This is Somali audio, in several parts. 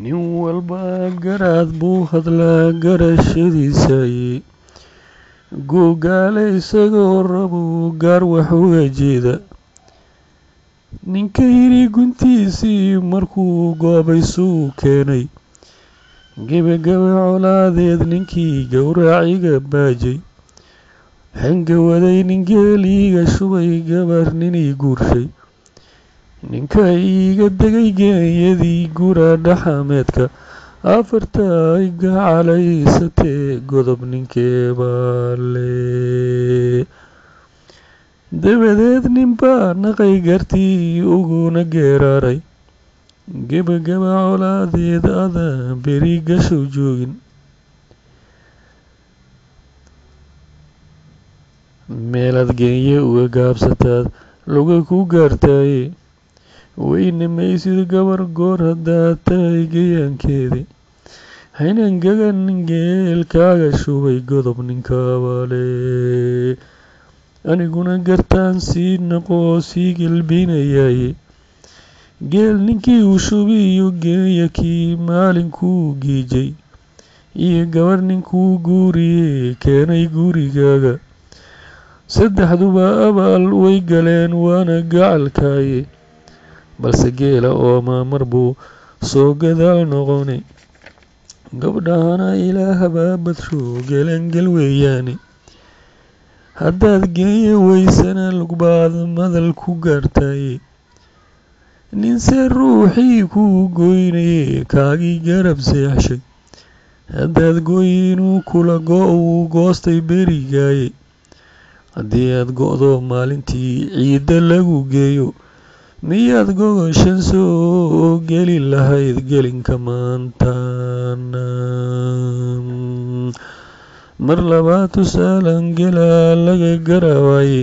Nin walba garaad buu hadlaa garashadiisaaye, googaale isagoo rabuu gaar wax uga jeeda. Ninka yidhi guntiisii markuu goobay suu keenay, gebagaba colaadeed ninkii gowraciga baajay, xangawaday nin geeliiga shubay, gabar ninii guurshay, ninka iiga degay geeyadii gura dhaxameedka, afarta ay gacalaysatee godob ninkee baale. Dabadeed ninbaa naqay gartii uguna geeraaray, gebagaba colaadeed adaan beri gashow joogin, meelaad geenye uga gaabsataad luga ku gaartaaye, weyne maysid gabar goor haddaad tahay gayaankeedi, haynangaga nin geel kaaga shubay godob ninkaabale. Aniguna gartaan sii naqoo sii gelbinayaaye, geel ninkii uu shubiyo geeya kii maalinkuu giijay, iyo gabar ninkuu guuriye keenay gurigaaga, saddexduba abaal way galeen waana gacalkaaye, balse geela oomaa mar buu soo gadaal noqoni, gabdhahana ilaahbaa badsho gelangel weeyaane, haddaad geenya weysana lugbaad madal ku gaartaaye, ninse ruuxii kuu goynaye kaagii garab seexshay, haddaad goynuu kula go' wuu goostay berigaaye, haddii aad go'do maalintii ciidda lagu geeyo, miyaad gogoshan soo geli lahayd gelinka maantana? Mar labaad tusaalan gelaa laga garawaaye,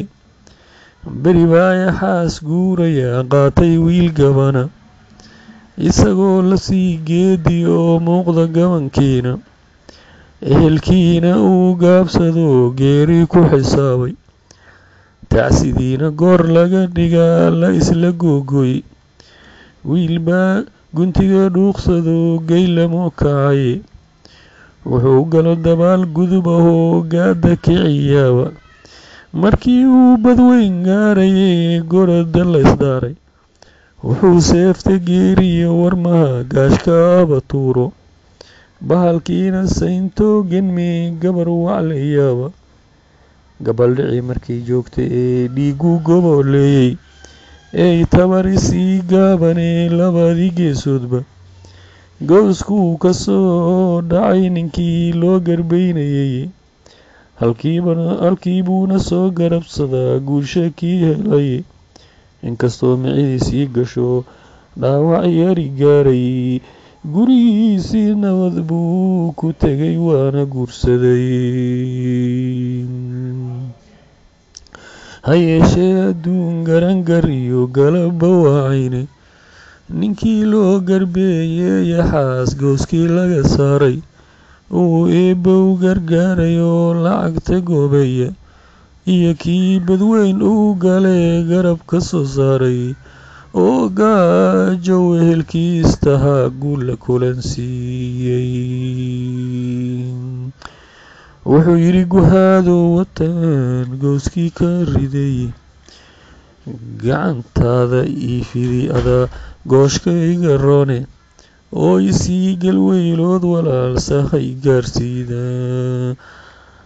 beri baa xaas guuraya qaatay wiil gabana, isagoo lasii geedi oo muuqda gabankiina, ehelkiina uu gaabsado geeri ku xisaabay, tacsidiina goor laga dhigaa la isla googoy, wiil baa guntiga dhuuqsado geylamo kacaye, wuxuu galo dabaal gudub ahoo gaada kiciyaaba, markii uu badweyn gaarayay gorada laysdaaray, wuxuu seefta geeriyo warmaha gaashkaaba tuuro, bahalkiina sayntoo genmi gabar waclayaaba, gabaldhici markay joogtay ee dhiigu goboleeyey ey tabari sii gaabanee, labadii geesoodba gowskuu ka soo dhacay ninkii loo garbaynayay, halkii buuna soo garabsadaa guusha kii helay, inkastoo micidiisii gasho dhaawac yari gaaray, gurigiisii nabad buu ku tegay waana guursaday. Ha yeeshee adduun garangar iyo galabba waacayne, ninkii loo garbeeyey yaxaas gowskii laga saaray, uu eebba u gargaaray oo lacagta goobeeya, iyo kii badweyn uu galee garab ka soo saaray, oo gaajo wehelkiis tahaa guul la kulansiiyey. Wuxuu yidhi guhaado watan gowskii ka riday, gacantaada ii fidi adaa gooshkayga roone, oo isii galweylood walaal sahay gaarsiida.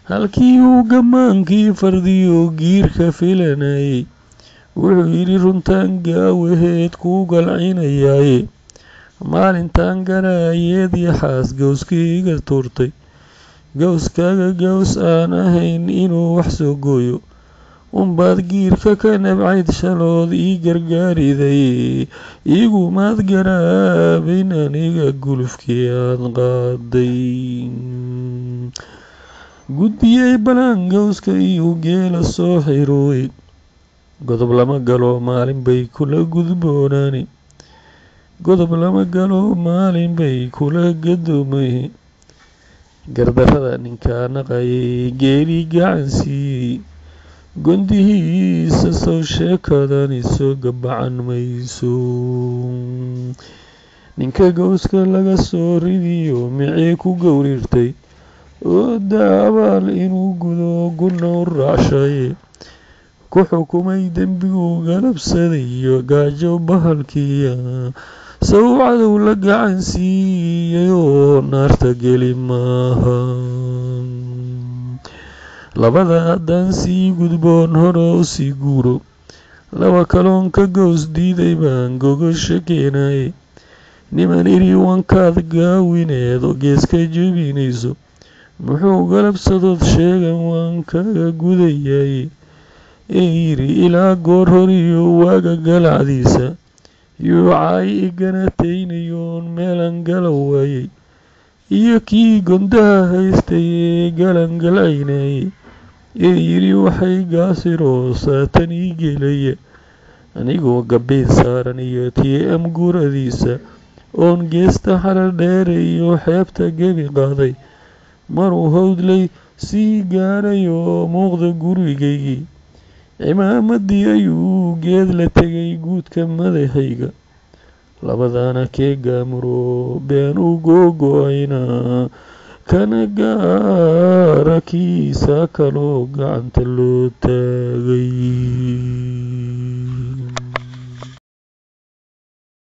Halkii uu gammaankii fardiyo giirka filanayay, wuxuu yidhi runtaan gaawaheed kuu galcinayaaye, maalintaan garaayeed yaxaas gowskiiga tuurtay, gowskaaga gows aan ahayn inuu wax soo gooyo unbaad giirka ka nabcayd, shalood ii gargaariday, igumaad garaabayn aniga gulufkii aad qaaday. Guddiyey balaan gowska iyo geela soo xirooy, godob lama galo maalin bay kula gudboonaani, godob lama galo maalin bay kula gadoomay. Gardarrada ninkaa naqayay geeri gacan siiyey gondihiisa, sow sheekadani soo gabacan mayso? Ninka gowska laga soo ridiyo micii ku gowrirtay, oo daabaal inuu gudo gunna u raacshaye, ku xukumay dembiguu galabsaday iyo gaajo bahalkiya, sow cadow la gacan siiyay oo naarta geli maaha. Labada haddaan sii gudboon hore u sii guuro, laba kaloon ka gows diiday baan gogosha keenaye. Niman iri wankaad gaawineed oo geeska jebinayso, muxuu galabsadood sheegan waan kaga gudayaye, ee yidhi ilaa goor horiyo waaga galacdiisa yuu caay iganataynayoon meelan gala waayey, iyo kii gondaha haystay ee galan galcaynayey, ee yidhi waxay gaasiroo saatan ii gelaya anigoo gabiid saaran iyo tii am guradiisa, oon geesta Xarar Dheere iyo xeebta gebi qaaday, maruu hawdlay sii gaadhay oo muuqda gurigaygii, cimaamadii ayuu geed la tegay guudka madaxayga. Labadana kee gaamuro been u googo-ayna, kana gaara kiisa kaloo gacanta loo taagay.